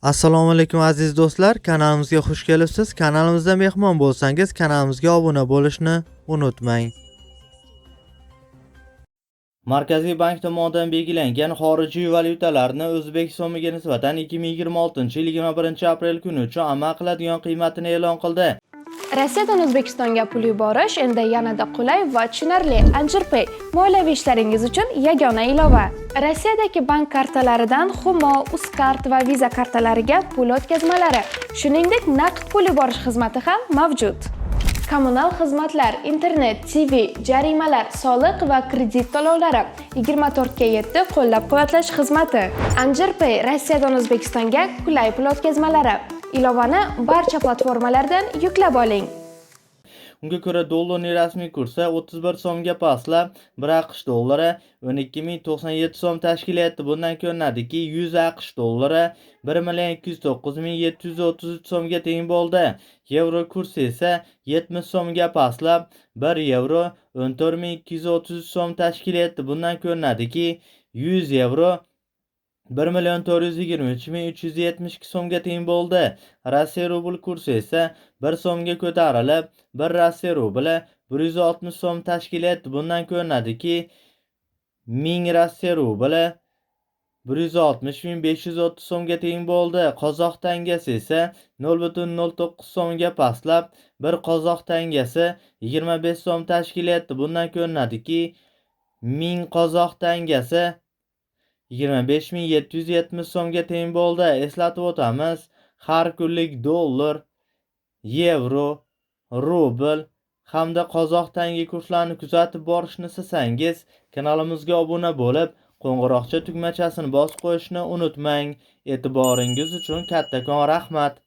Assalomu alaykum, aziz do'stlar, kanalimizga xush kelibsiz. Kanalimizda mehmon bo'lsangiz, kanalimizga obuna bo'lishni unutmang. Markaziy bank tomonidan belgilangan xorijiy valyutalarni o'zbek so'miga nisbatan 2026-yil 21-aprel kuni uchun amal qiladigan qiymatini e'lon qildi. Rossiyadan O'zbekistonga pul yuborish endi yanada qulay va tushunarli. Anjirpay – moliyaviy ishlaringiz uchun yagona ilova. Rossiyadagi bank kartalaridan Humo, Uzcard va Visa kartalariga pul o'tkazmalari, shuningdek, naqd pul yuborish xizmati ham mavjud. Kommunal xizmatlar, internet, TV, jarimalar, soliq va kredit to'lovlari, 24:7 qo'llab-quvvatlash xizmati. Anjirpay – Rossiyadan O'zbekistonga qulay pul o'tkazmalari. Ilovani barcha platformalardan yuklab oling. Unga ko'ra, dollarning rasmiy kursi 31 so'mga pastlab, 1 AQSh dollari 12 097 so'm tashkil etdi. Bundan ko'rinadiki, 100 AQSh dollari 1 million 209 ming 733 so'mga teng bo'ldi. Yevro kursi esa 70 so'mga pastlab, 1 yevro 14 233 so'm tashkil etdi. Bundan ko'rinadiki, 100 yevro 1 million 423 ming 372 so'mga teng bo'ldi. Rossiya rubl kursi esa 1 so'mga ko'tarilib, 1 Rossiya rubli 160 so'm tashkil etdi. Bundan ko'rinadiki, 1000 Rossiya rubli 160 ming 530 so'mga teng bo'ldi. Qozoq tangasi esa 0,09 so'mga pastlab, 1 qozoq tangasi 25 so'm tashkil etdi. Bundan ko'rinadiki, 1000 qozoq tangasi 25 ming 770 so'mga teng bo'ldi. Eslatib o'tamiz, har kunlik dollar, yevro, rubl hamda qozoq tanga kurslarini kuzatib borishni istasangiz, kanalimizga obuna bo'lib, qo'ng'iroqcha tugmachasini bosib qo'yishni unutmang. E'tiboringiz uchun kattakon rahmat.